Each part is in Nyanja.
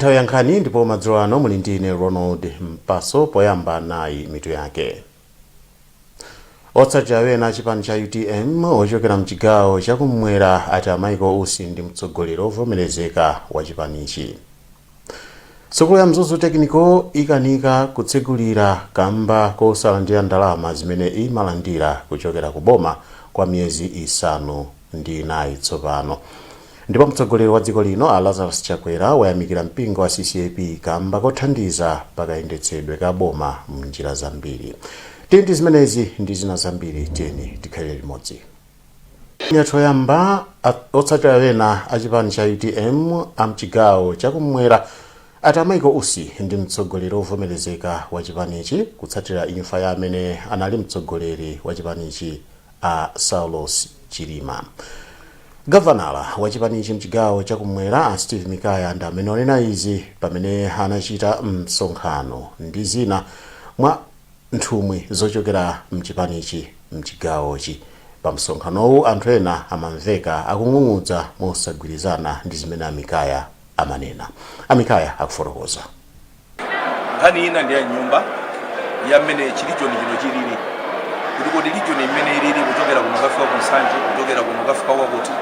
Nthawi ya nkhani, ndipo madzulo ano muli ndi ine Ronald Mpaso. Poyamba nayi mitu yake. Otsatira ena a chipani cha UTM ochokera mchigawo chakumwera ati a Michael Usi ndi mtsogoleri ovomerezeka wa chipanichi. Sukulu ya Mzuzu Technical ikanika kutsegulira kamba kosalandira ndalama zimene imalandira kuchokera ku boma kwa miyezi 4 tsopano. Ndipo mtsogoleri wa dziko lino a Lazarus Chakwera wayamikira mpingo wa CCAP kamba kothandiza pakayendetsedwe ka boma mnjira zambiri. Tili ndi zimenezi ndi zina zambiri, tiyeni tikhalire limodzi. Choyamba, otsatira ena a chipani cha UTM a mchigawo chakumwera ati a Michael Usi ndi mtsogoleri ovomerezeka wa chipanichi kutsatira imfa ya amene anali mtsogoleri wa chipanichi a Saulos Chilima. Gavanala wa chipanichi mchigawo chakumwera a Steve Mikaya ndi amene onena izi pamene anachita msonkhano ndi zina mwa nthumwi zochokera mchipanichi mchigawochi. Pa msonkhanowu anthu ena amamveka akung'ung'udza mosagwirizana ndi zimene a Mikaya amanena. A Mikaya akufotokoza. Nkhani ina ndi ya nyumba ya mmene chi region chino chilili, kuti kodi region imene ilili kuchokera kuno kafika ku Nsanje, kuchokera kuno kafika kwakuti,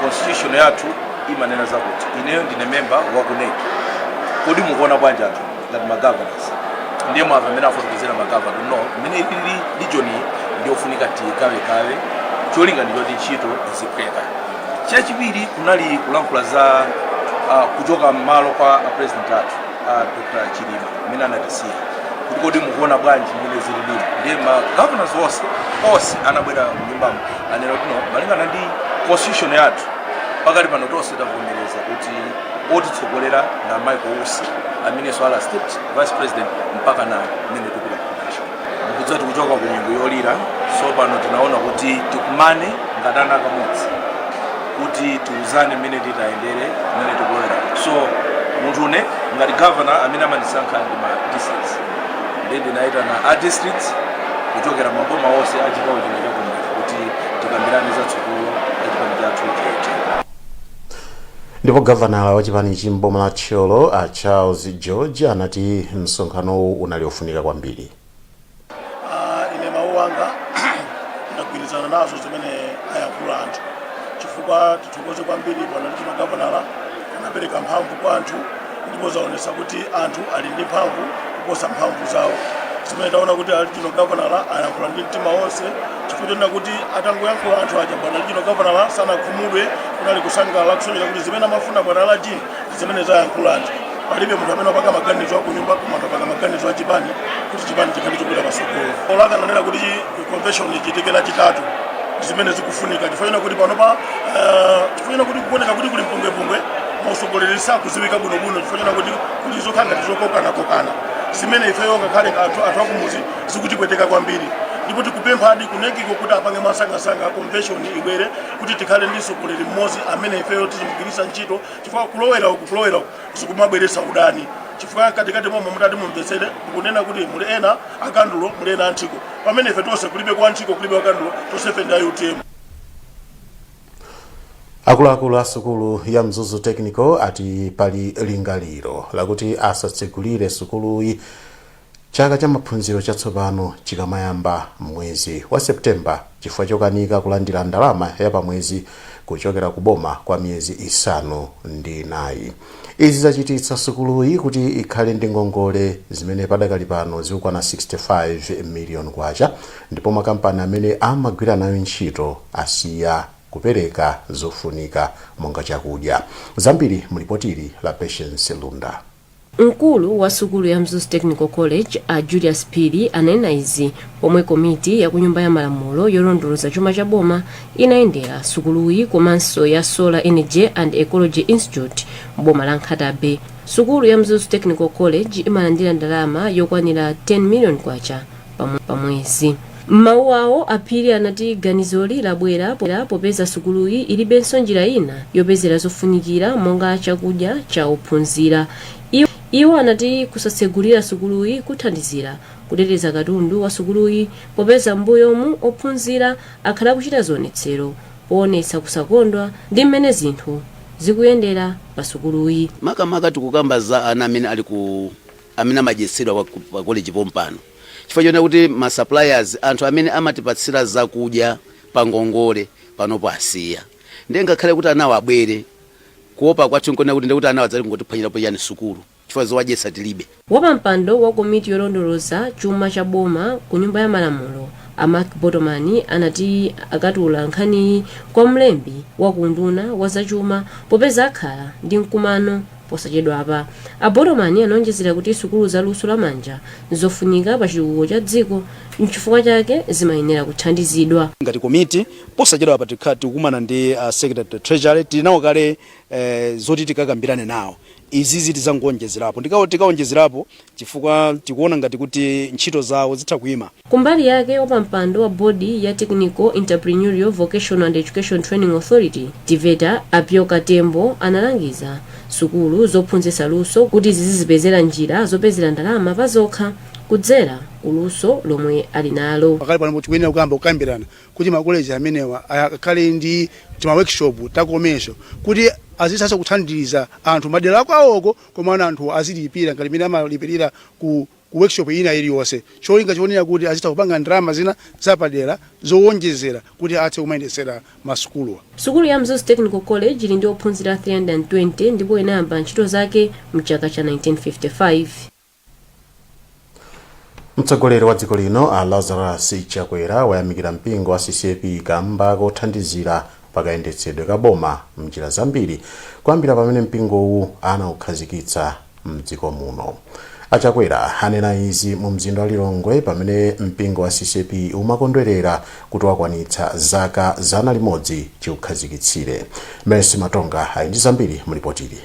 constitution yathu imanena zakuti. Ineyo ndine member wa ku NEC. Kodi mukuona bwanji anthu ngati ma governors? Ndiye mwamva amene afotokozera ma governor, no, mmene ilili region iyi ndiyofunika tiyigawegawe, cholinga ndichoti ntchito iziphweka. Chachiwiri kunali kulankhula za kuchoka mmalo kwa a president athu Dr Chilima amene anatisiya, kuti kodi mukuona bwanji mmene zililimu? Ndiye ma governors onse onse anabwera mnyumbamo anena kuti no, malingana ndi constitution yathu, pakali pano tonse tavomereza kuti otitsogolera na Michael Usi amenenso ali state vice president mpaka na mmene tikupita ku convention. Mukudziwa tikuchoka ku nyengo yolira, so pano tinaona kuti tikumane ngati ana kamodzi kuti tiuzane mmene titayendere, mmene tikulowera. So munthu une ngati governor amene amandisankha ndi ma districts, ndi ndinayitana a districts kuchokera maboma onse a chigawo chino chakumwera kuti tikambirane zatsogolo la chipani chathu cha UTM. Ndipo gavanala wa chipanichi mboma la Thyolo a Charles George anati msonkhanowu unali ofunika kwambiri. Ine mawu anga, ndagwirizana nazo zimene ayankhula anthu, chifukwa tithokoze kwambiri bwana regional governor, anapereka mphamvu kwa anthu, ndipo zaonesa kuti anthu ali ndi mphamvu kuposa mphamvu zawo, zimene taona kuti a regional governor ayankhula ndi mtima wonse, chifukwa chonena kuti atangoyankhula anthu aja, bwana regional governor sanakhumudwe, kunali kusangalala, kusonyeza kuti zimene amafuna bwana LG ndi zimene zayankhula anthu. Palibe munthu amene wapanga maganizo akunyumba, koma anthu apanga maganizo a chipani kuti chipani chikhale chopita patsogolo. Olakananena kuti convention ichitike Lachitatu, zimene zikufunika, chifukwa chonena kuti panopa chifukwa chonena kuti kuoneka kuti kuli mpungwepungwe, mausogoleri sakuziwika bwinobwino, chifukwa chonena kuti kuli zokhala ngati zokokanakokana zimene ifeyo ngakhale anthu akumuzi zikutipweteka kwambiri. Ndipo tikupemphadi ku NEC ko kuti apange mwasangasanga convention ibwere kuti tikhale ndi mtsogoleri mmodzi amene ifeyo tizimugwiritsa ntchito, chifukwa kulowera uku, kulowera uku zikumabweretsa udani, chifukwa katikati momwe mutati mumvetsere mukunena kuti muli ena akandulo, muli ena anthiko, pamene ife tonse kulibe kwa anthiko, kulibe akandulo, tonsefe ndi a UTM. Akuluakulu a sukulu ya Mzuzu Technical ati pali lingaliro lakuti asatsegulire sukuluyi chaka cha maphunziro chatsopano chikamayamba mwezi wa Septemba chifukwa chokanika kulandira ndalama ya pamwezi kuchokera ku boma kwa miyezi 4. Izi zachititsa sukuluyi kuti ikhale ndi ngongole zimene padakali pano zikukwana 65 million kwacha, ndipo makampani amene amagwira nayo ntchito asiya kupereka zofunika monga chakudya. Zambiri mulipotili la Patience Lunda. Mkulu wa sukulu ya Mzuzu Technical College a Julius Phiri anena izi pomwe komiti ya ku Nyumba ya Malamulo yolondoloza chuma cha boma inayendera sukuluyi komanso ya Solar Energy and Ecology Institute m'boma la Nkhata Bay. Sukulu ya Mzuzu Technical College imalandira ndalama yokwanira 10 million kwacha pamwezi. M'mawu awo, aPhiri anati ganizoli labwera popeza sukuluyi ilibenso njira ina yopezera zofunikira monga chakudya cha ophunzira. Iwo anati kusatsegulira sukuluyi kuthandizira kuteteza katundu wa sukuluyi, popeza m'mbuyomu ophunzira akhala akuchita zionetsero poonetsa kusakondwa ndi mmene zinthu zikuyendera pa sukuluyi. Makamaka tikukamba za ana amene ali ku amene amadyetsedwa pa college pompano, chifukwa chonena kuti ma suppliers, anthu amene amatipatsira zakudya pa ngongole, panopo asiya. Ndiye ngakhale kuti anawo abwere, kuopa kwathu nkuona kuti ndikuti anawo adzali kungotiphwanyirapo yani sukulu, chifukwa zowadyetsa tilibe. Wapampando wa komiti yolondoloza chuma cha boma ku Nyumba ya Malamulo, a Mark Botomani, anati akatula nkhaniyi kwa mlembi wa kunduna wa zachuma popeza akhala ndi mkumano posachedwapa. A Botomani anaonjezera kuti sukulu za luso lamanja nzofunika pa chitukuko cha dziko, nchifukwa chake zimayenera kuthandizidwa. Ngati komiti, posachedwa pa tikhala tikukumana ndi Secretary to Treasury. Tili nawo kale zoti tikakambirane nawo. Izizi tizangonjezerapo, tikaonjezerapo chifukwa tikuona ngati kuti ntchito zawo zitha kuyima. Kumbali yake, wapampando wa bodi ya Technical, Entrepreneurial, Vocational and Education Training Authority, TEVETA, Apyoka Tembo, analangiza sukulu zophunzitsa luso kuti zizipezera njira zopezera ndalama pazokha kudzera kuluso lomwe ali nalo. Pakali pano tikuyenera kuyamba kukambirana kuti makoleji amenewa akhale ndi tima workshop ta commercial kuti azithanso kuthandiza anthu madera akwawoko, koma anthu azilipira ngati mmene amalipirira ku workshop ina iliyonse, cholinga chionera kuti azitha kupanga ndalama zina zapadera zowonjezera kuti athe kumayendetsera masukuluwa. Sukulu ya Mzuzu Technical College ili ndi ophunzira 320 ndipo inayamba ntchito zake mchaka cha 1955. Mtsogoleri wa dziko lino, a Lazarus Chakwera, wayamikira mpingo wa CCAP kamba kothandizira pakayendetsedwe ka boma mnjira zambiri kuyambira pamene mpingowu anawukhazikitsa mdziko muno. Achakwera anena izi mu mzinda wa Lilongwe pamene mpingo wa CCAP umakondwerera kuti wakwanitsa zaka 100 chiukhazikitsire. Mercy Matonga ali ndi zambiri mulipotili.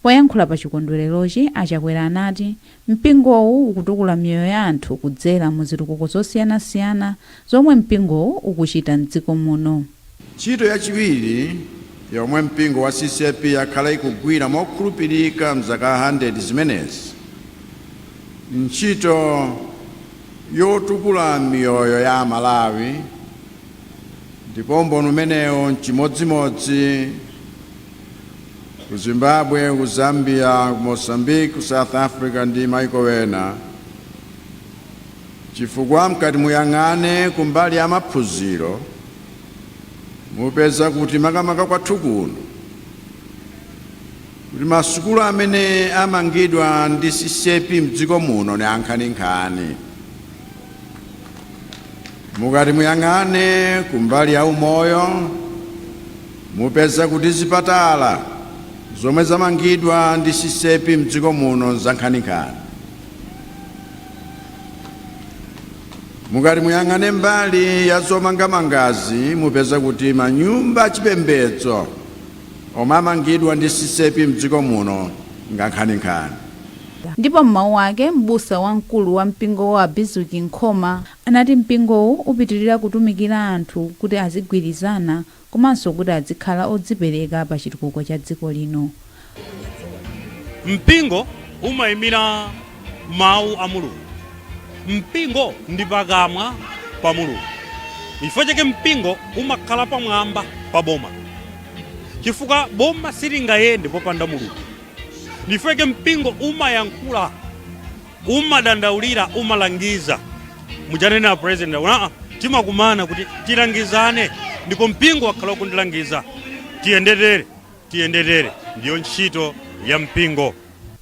Poyankhula pa chikondwererochi, Achakwera anati mpingowu ukutukula miyoyo ya anthu kudzera mu zitukuko zosiyanasiyana zomwe mpingowu ukuchita mdziko muno. Ntchito yachiwiri yomwe mpingo wa CCAP yakhala ikugwira mokhulupirika mzaka 100 zimenezi, ntchito yotukula miyoyo ya Amalawi, ndipo umboni umenewo nchimodzimodzi ku Zimbabwe, ku Zambia, ku Mozambique, ku South Africa ndi maiko ena, chifukwa mkati muyang'ane kumbali ya maphunziro, mupeza kuti makamaka kwathu kuno kuti masukulu amene amangidwa ndi CCAP mdziko muno ni ankhaninkhani. Mukati muyang'ane kumbali ya umoyo, mupeza kuti zipatala zomwe zamangidwa ndi CCAP mdziko muno zankhaninkhani. Mukati muyang'ane mbali ya zomangamangazi, mupeza kuti manyumba achipembedzo omwe amangidwa ndi CCAP mdziko muno ngankhaninkhani. Ndipo m'mawu ake, m'busa wamkulu wa mpingo wa Bizuki Nkhoma anati mpingowu upitirira kutumikira anthu kuti azigwirizana komanso kuti azikhala odzipereka pa chitukuko cha dziko lino. Mpingo umayimira mawu a Mulungu. Mpingo ndi pakamwa pa Mulungu. Chifukwa chake mpingo umakhala pamwamba pa boma, chifukwa boma silingayende popanda Mulungu. Chifukwa chake mpingo umayankhula, umadandaulira, umalangiza. Mujanena President, aa, timakumana kuti tilangizane, ndipo mpingo wakhala kundilangiza, tiyendetere, tiyendetere. Ndiyo ntchito ya mpingo.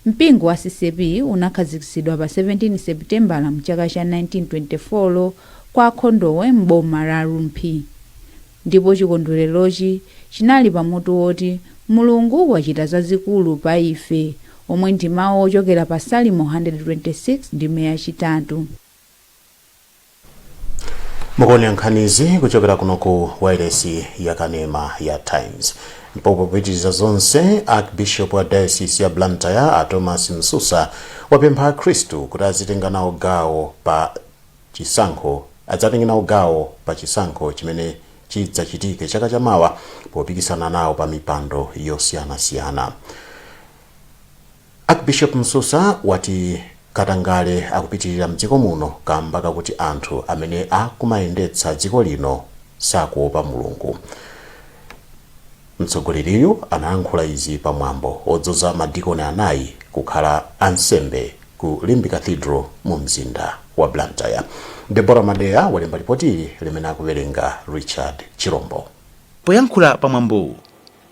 Mpingo wa CCAP unakhazikitsidwa pa 17 Seputembala mchaka cha 1924 kwa Khondowe m'boma la Rumphi, ndipo chikondwererochi chinali pamutu woti "Mulungu wachita zazikulu pa ife", omwe ndi mawu ochokera pa Salimo 126 ndime yachitatu. Mukuonera nkhanizi kuchokera kuno ku wailesi ya kanema ya Times. Ndipo popitiriza zonse, Archbishop wa Diocese ya Blantyre, a Thomas Msusa, wapempha Akhristu kuti azitenga nawo gawo pa chisankho, adzatenge nawo gawo pa chisankho chimene chidzachitike chaka chamawa popikisana nawo pa mipando yosiyanasiyana. Archbishop Msusa wati katangale akupitirira mdziko muno kamba kakuti anthu amene akumayendetsa dziko lino sakuopa Mulungu. Mtsogoleriyu anayankhula izi pamwambo odzoza madikoni anayi kukhala ansembe ku Limbe Cathedral mu mzinda wa Blantyre. Debora Madeya walemba ripoti limene akuwerenga Richard Chirombo. Poyankhula pamwambowu,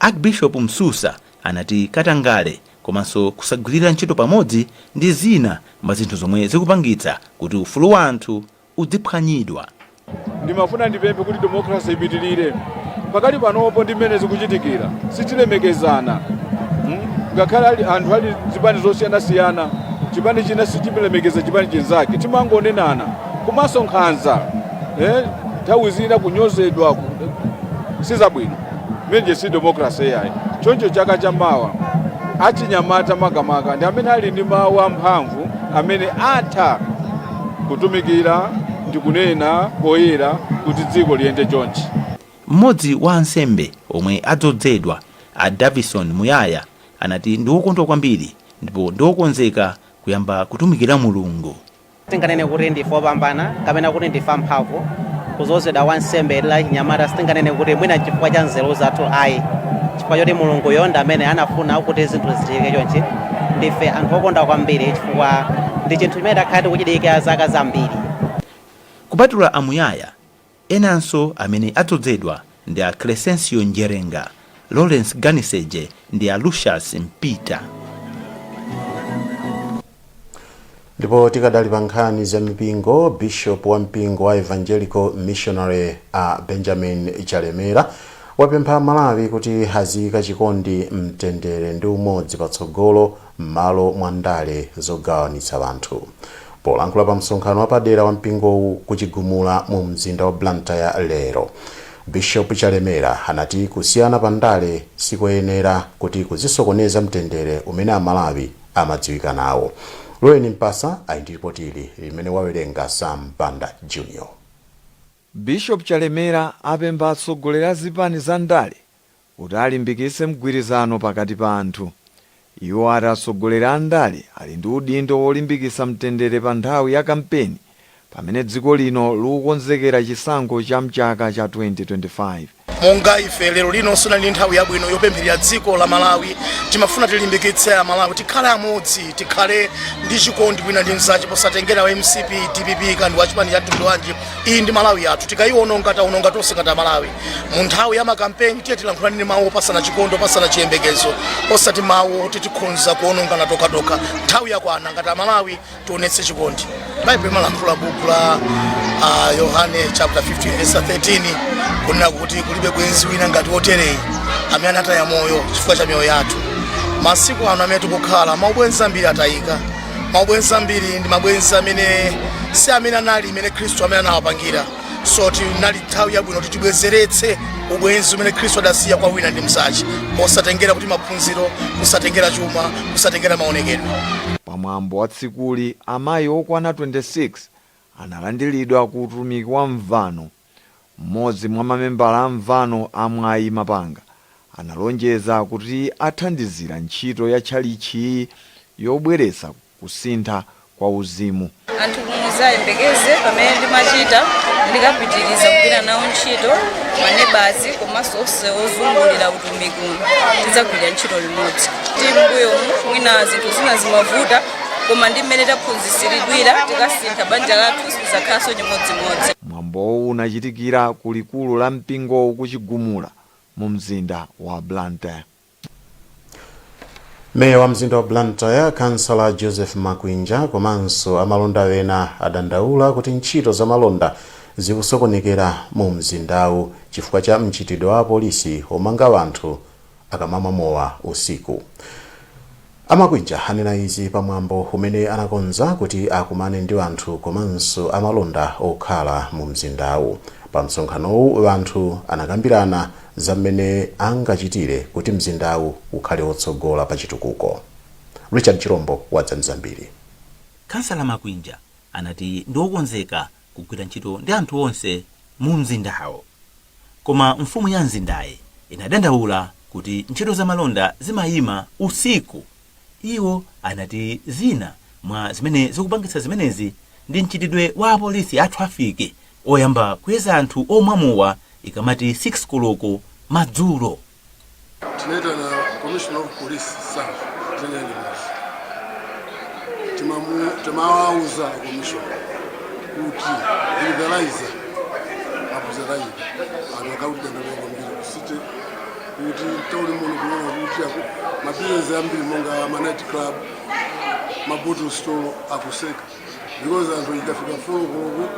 Archbishop Msusa anati katangale komanso kusagwirira ntchito pamodzi ndi zina mwa zinthu zomwe zikupangitsa kuti ufulu wa anthu udziphwanyidwa. Ndimafuna ndipemphe kuti democracy ipitirire. Pakali panopo ndi mmene zikuchitikira, sitilemekezana. Ngakhale ali anthu ali zipani zosiyanasiyana, chipani china sichilemekeza chipani chinzake, timangonenana, komanso nkhanza, nthawi zina kunyozedwa, sizabwino. Imeneyo si democracy yayi. Choncho chaka chamawa achinyamata makamaka ndi amene ali ndi mawu amphamvu amene atha kutumikira ndi kunena poyera kuti dziko liyende chonchi. Mmodzi wa ansembe omwe adzozedwa, a Davison Muyaya, anati ndi wokondwa kwambiri ndipo ndi wokonzeka kuyamba kutumikira Mulungu. Sitinganene kuti ndife opambana kapena kuti ndife amphamvu kuzozedwa wansembe la chinyamata. Sitinganene kuti mwina chifukwa cha nzeru zathu, ayi, chifukwa choti Mulunguyo ndi amene anafuna kuti zinthu zichitike chonchi. Ndife anthu okonda kwambiri chifukwa ndi chinthu chimene takhala tikuchidikira zaka zambiri. Kupatula Amuyaya, enanso amene adzozedwa ndi a Crescencio Njerenga, Lawrence Ganiseje ndi a Lucius Mpita. Ndipo tikadali pa nkhani za mipingo, bishop wa mpingo wa Evangelical Missionary a Benjamin Chalemera wapempha Malawi kuti aziyika chikondi, mtendere ndi umodzi patsogolo m'malo mwa ndale zogawanitsa anthu. Polankhula pa msonkhano wapadera wa mpingowu kuchigumula mu mzinda wa Blantyre lero, Bishop Chalemera anati kusiyana pa ndale sikoyenera kuti kuzisokoneza mtendere umene Amalawi amadziwika nawo. Loweni Mpasa ali ndi ripoti ili limene wawerenga Sam Banda Junior. Bishop Chalemera apempha atsogoleri a zipani za ndale kuti alimbikitse mgwirizano pakati pa anthu. Iwo ati atsogoleri a ndale ali ndi udindo wolimbikitsa mtendere pa nthawi ya kampeni pamene dziko lino likukonzekera chisankho cha mchaka cha 2025. Monga ife lero lino sinali nthawi yabwino yopempherera dziko la Malawi. Timafuna tilimbikitse Amalawi tikhale amodzi, tikhale ndi chikondi wina ndi mzache, posatengera wa MCP, DPP kandi wa chipani cha mtundu wanji. Iyi ndi Malawi yathu, tikayiwononga tawononga tonse ngati Amalawi. Mu nthawi ya makampeni tiye tilankhulane mawu opasana chikondi, opasana chiyembekezo, osati mawu oti tikhonza kuwonongana tokhatokha. Nthawi yakwana ngati Amalawi tionetse chikondi. Baibulo imalankhula buku la Yohane chapter 15 verse 13 kunena kuti kulibe bwenzi wina ngati wotereyi amene anataya moyo chifukwa cha miyoyo yathu. Masiku ano amene tikukhala, maubwenzi ambiri atayika. Maubwenzi ambiri ndi mabwenzi amene si amene anali imene Khristu amene anawapangira. So tinali nthawi yabwino kuti tibwezeretse ubwenzi umene Khristu adasiya kwa wina ndi mzache, posatengera kuti maphunziro, kusatengera chuma, kusatengera maonekedwe. Pamwambo wa tsikuli, amayi okwana 26 analandiridwa ku utumiki wa mvano. Mmodzi mwa mamembala a mvano, Amwayi Mapanga, analonjeza kuti athandizira ntchito ya tchalitchiyi yobweretsa kusintha kwa uzimu. Anthu muzayembekeze pamene ndimachita, ndikapitiriza kugwira nawo ntchito manebazi komanso onse ozungulira utumiki uno, tidzagwira ntchito limodzi. Ti mbuyomu mwina zinthu zina zimavuta, koma ndi mmene taphunzitsiridwira tikasintha banja lathu, sizidzakhalanso chimodzimodzi. Mwambowu unachitikira ku likulu la mpingowu ku Chigumula mu mzinda wa Blantyre. Meya wa mzinda wa Blantyre, Kansala Joseph Makwinja, komanso amalonda ena adandaula kuti ntchito za malonda zikusokonekera mu mzindawu chifukwa cha mchitidwe wa apolisi omanga anthu akamamwa mowa usiku. Amakwinja anena izi pamwambo umene anakonza kuti akumane ndi anthu komanso amalonda okhala mu mzindawu. Pa msonkhanowu anthu anakambirana za mmene angachitire kuti mzindawu ukhale wotsogola pa chitukuko. Richard Chirombo wadza ndi zambiri. Kansala Makwinja anati ndi wokonzeka kugwira ntchito ndi anthu onse mu mzindawo. Koma mfumu ya mzindayi inadandaula kuti ntchito za malonda zimayima usiku. Iwo anati zina mwa zimene zikupangitsa zimenezi ndi mchitidwe wa apolisi a traffic oyamba kuyeza anthu omwa mowa ikamati 6 koloko madzulo. Tinaitana Commissioner of Police South, tinali limodzi. Timawauza commissioner kuti breathalyzer apuzerayipa anthu akauti dandaula kwambiri ku city, kuti tauli muno kuona kuti mabizinesi ambiri monga ma night club, ma bottle store akuseka because anthu ikafika 4 koloko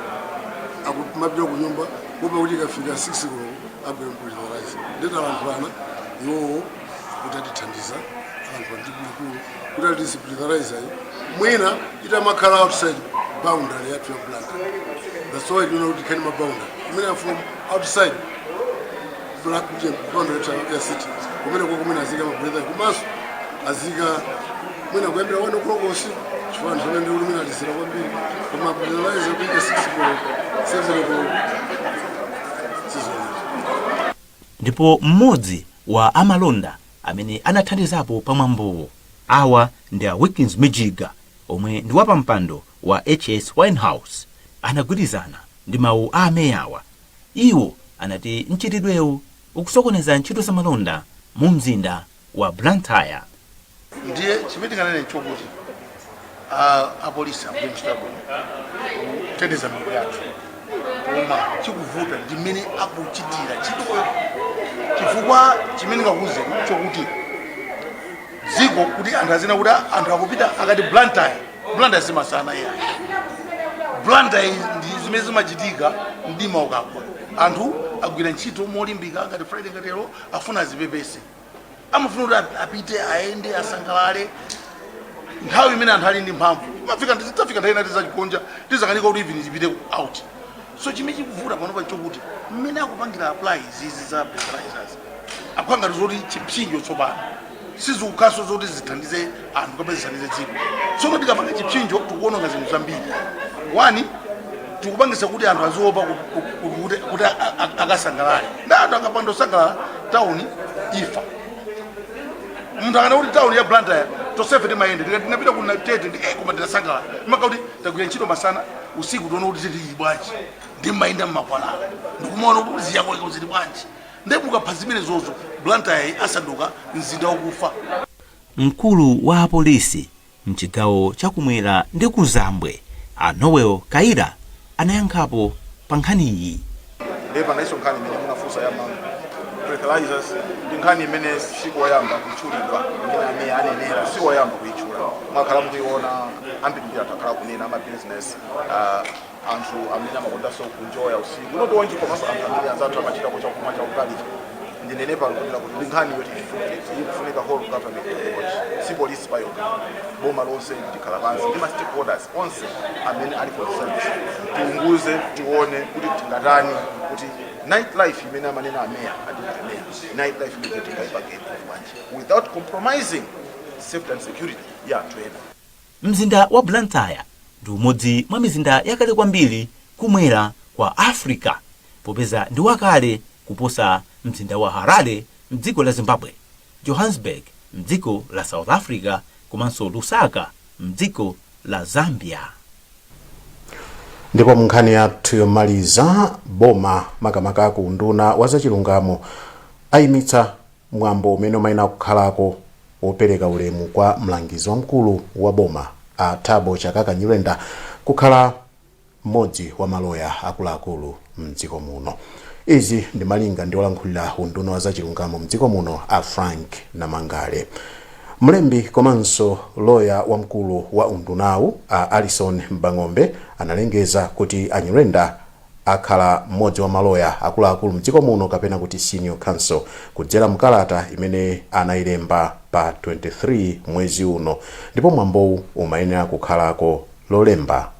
akumapita ku nyumba, kupa kuti ikafika 6 koloko agwera breathalyzer. Nditalankhulana iwowo kuti atithandiza anthu andikulikulu kuti atisi breathalyzer iyi mwina itamakhala outside boundary yathu ya Blantyre. That's why tinoona kuti khani ma boundary imene from outside black boundary yathu ya city, kumene kwa kumene azika ma breathalyzer, komanso azika mwina kuyambira 1 o'clock usiku, chifukwa anthu amene ndi mwina alizira kwambiri. Koma breathalyzer kuika 6 koloko, 7 koloko sizonera. Ndipo mmodzi wa amalonda amene anathandizapo pamwambowo, awa ndi a Wickins Mijiga, omwe ndi wapampando wa HS Winehouse, anagwirizana ndi mawu a ameyawa. Iwo anati mchitidwewu ukusokoneza ntchito zamalonda mu mzinda wa Blantyre. Ndiye chimene tinganene nchokuti apolisi akugwira ntchito yabwino kuteteza miyoyo yathu, koma chikuvuta ndi mmene akuchitira ntchitoyo, chifukwa chimene ngakuwuzeni chokuti dziko kuti anthu azina kuti anthu akupita akati Blantyre, Blantyre simasana iyayi. Blantyre ndi zimene zimachitika mdima ukagwa. Anthu agwira ntchito molimbika ngati Friday, ngatero afuna azipepese, amafuna kuti apite ayende, asangalale nthawi imene anthu ali ndi mphamvu. Mafika tafika nthawi ina tizachigonja, tizakanika kuti even tipite out. So chimene chikuvuta panopa chokuti mmene akupangira apply zizi za breathalyzers, akukhala ngati zoti chipsinjo tsopano, sizikukhaso zoti zithandize anthu kapena zithandize dziko. Tsono tikapanga chipsinjo tikuononga zinthu zambiri. One, tikupangisa kuti anthu aziopa kuti akasangalale, ndi anthu akapanda kusangalala tawuni ifa. Munthu akana kuti tawuni ya Blantyre tosefe timayende, tikati tinapita ku Tete ndi koma tinasangalala maka kuti tagwira ntchito masana, usiku tione kuti tili bwanji, ndi mmayenda mmakwalala ndikumaona kuti ziyakoleko zili bwanji. Ndi mukapha zimene zozo, Blantyre asanduka mzinda wakufa. Mkulu wa apolisi mchigawo chakumwera ndi kuzambwe, a Noel Kaira, anayankhapo pa nkhaniyi. Ndiye panaiso nkhani imene munafunsa ya ma breathalyzers. Ndi nkhani imene sikoyamba kutchulidwa, imene amene anenera sikoyamba kuyitchula. Mwakhala mukuiona ambirimbiri, anthu akhala kunena, ama business, anthu amene amakondanso kunjoya usiku, not only komanso anthu amene anzathu amachitako chakumwa chaukalicha. Ndinene pano kunena kuti ndi nkhani yoti ikufunika whole government approach, si polisi payokha. Boma lonse tikhala pansi ndi ma stakeholders onse amene ali concerned, tiunguze, tione kuti tingatani kuti night life imene amanena ameya, adipute meya, night life imene tingayipangeni bwanji without compromising safety and security ya anthu ena. Mzinda wa Blantyre ndi umodzi mwa mizinda yakale kwambiri kumwera kwa Africa, popeza ndi wakale kuposa mzinda wa Harare mdziko la Zimbabwe, Johannesburg mdziko la South Africa komanso Lusaka mdziko la Zambia. Ndipo munkhani yathu yomaliza, boma, makamaka ku unduna wa zachilungamo, ayimitsa mwambo umene umayenera kukhalako wopereka ulemu kwa mlangizi wamkulu wa boma a Thabo Chakaka Nyirenda kukhala mmodzi wa maloya akuluakulu mdziko muno. Izi ndi malinga ndi olankhulira unduna wa zachilungamo mdziko muno a Frank Namangale. Mlembi komanso loya wamkulu wa undunawu a Alison Mbang'ombe analengeza kuti a Nyirenda akhala mmodzi wa maloya akuluakulu mdziko muno, kapena kuti senior counsel, kudzera mkalata imene anayilemba pa 23 mwezi uno, ndipo mwambowu umayenera kukhalako Lolemba.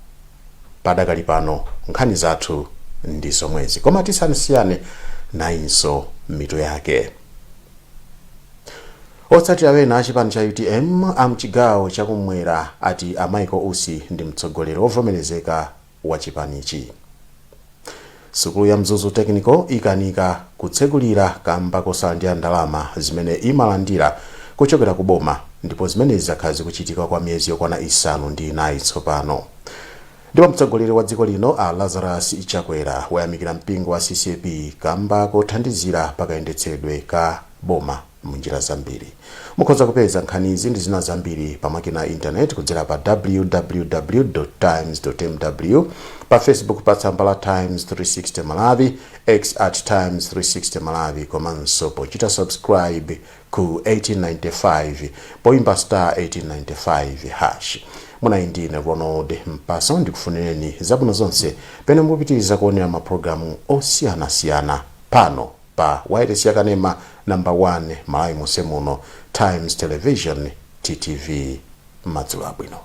Padakali pano nkhani zathu ndi zomwezi, koma tisanasiyane, nayinso mitu yake. Otsatira ena a chipani cha UTM a mchigawo chakumwera ati a Michael Usi ndi mtsogoleri wovomerezeka wa chipanichi. Sukulu ya Mzuzu Technical ikanika kutsegulira kamba kosalandira ndalama zimene imalandira kuchokera ku boma, ndipo zimenezi zakhala zikuchitika kwa miyezi yokwana 4 tsopano. Ndipo mtsogoleri wa dziko lino a Lazarus Chakwera wayamikira mpingo wa CCAP kamba kothandizira pakayendetsedwe ka boma. Munjira zambiri mukhoza kupeza nkhanizi ndi zina zambiri pa makina a intaneti kudzera pa www times mw, pa Facebook pa tsamba la Times 360 Malawi, X at Times 360 Malawi, komanso pochita subscribe ku 1895 poimba star 1895 hash. Munali ndine Ronald Mpaso, ndikufunireni zabwino zonse pene mukupitiriza kuonera mapulogalamu osiyanasiyana pano pa wireless yakanema number 1 Malawi monse muno, Times Television, TTV. Madzulo abwino.